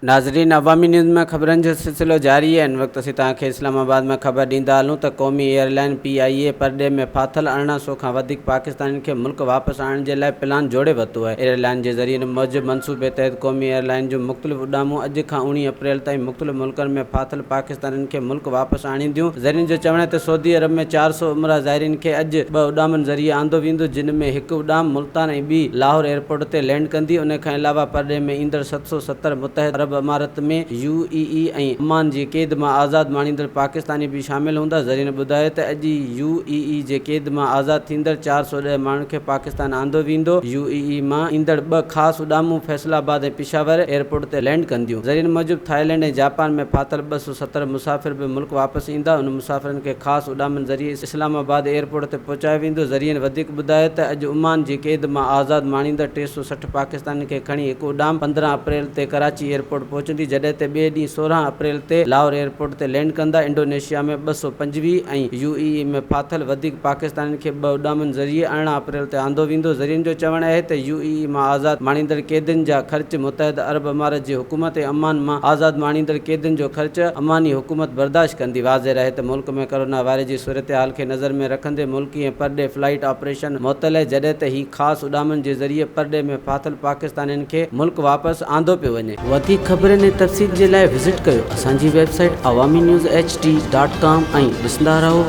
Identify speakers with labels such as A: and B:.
A: ناظرين عوامي نيوز ۾ خبرن جو سلسلو جاري آهي ان وقت اسين توهان کي اسلام آباد مان خبر ڏيندا هلون ته قومي ايئر لائن پي آء اي پرڏيهه ۾ ڦاٿل 1800 کان وڌيڪ پاڪستانين کي ملڪ واپس آڻڻ جي لاء پلان جوڙي ورتو آهي ايئر لائن جي ذريعن موجب منصوبي تحت قومي ايئر لائن جون مختلف اڏامون اڄ کان اوڻيهه اپريل تائين مختلف ملڪن ۾ ڦاٿل پاڪستانين کي ملڪ واپس آڻينديون ذريعن جو چوڻ آهي ته سعودي عرب ۾ 400 عمره زائرين کي اڄ ٻه اڏامن ذريعي آندو ويندو جن ۾ هڪ اڏام ملتان ۽ ٻي لاهور ايئرپورٽ تي لينڊ ڪندي ان کان علاوه پرڏيهه ۾ ايندڙ 770 متحده عرب امارت ۾ يو اي اي ۽ عمان جي قيد مان آزاد ماڻيندڙ پاڪستاني به شامل هوندا. ذريعن ٻڌايو ته اڄ ئي يو اي اي جي قيد مان آزاد ٿيندڙ 410 ماڻهن کي پاڪستان آندو ويندو. يو اي اي مان ايندڙ ٻه خاص اڏامون فيصل آباد ۽ پشاور ايئرپورٽ تي لينڊ ڪنديون. ذريعن موجب ٿائيلينڊ ۽ جاپان ۾ ڦاٿل 270 مسافر به ملڪ واپس ايندا. انهن مسافرن کي خاص اڏامن ذريعي اسلام آباد ايئرپورٽ تي پهچايو ويندو. ذريعن وڌيڪ ٻڌايو ته اڄ عمان جي قيد مان آزاد ماڻيندڙ 360 پاڪستانين کي کڻي هڪ اڏام 15 اپريل تي ڪراچي ايئرپورٽ پهچندي جڏهن ته ٻئي ڏينهن 16 اپريل تي لاهور ايئرپورٽ تي لينڊ ڪندا. انڊونيشيا ۾ 225 ۽ يو اي اي ۾ ڦاٿل وڌيڪ پاڪستانين کي ٻه اڏامن ذريعي 18 اپريل تي آندو ويندو. ذريعن جو چوڻ اهي ته يو اي اي مان آزاد ماڻيندڙ قيدين جا خرچ متحده عرب امارت جي حڪومت ۽ عمان مان آزاد ماڻيندڙ قيدين جو خرچ عماني حڪومت برداشت ڪندي. واضح رهي ته ملڪ ۾ ڪرونا وائرس جي صورتحال کي نظر ۾ رکندي ملڪي ۽ پرڏيهه فلائيٽ آپريشن معطل آهي جڏهن ته هي خاص اڏامن جي ذريعي پرڏيهه ۾ ڦاٿل پاڪستانين کي ملڪ واپس آندو پيو وڃي. وڌيڪ خبرن ۽ تفصيل جي لاء وزٽ ڪيو اسان جي website Awami news H D dot com ۽ ڏسندا رهو.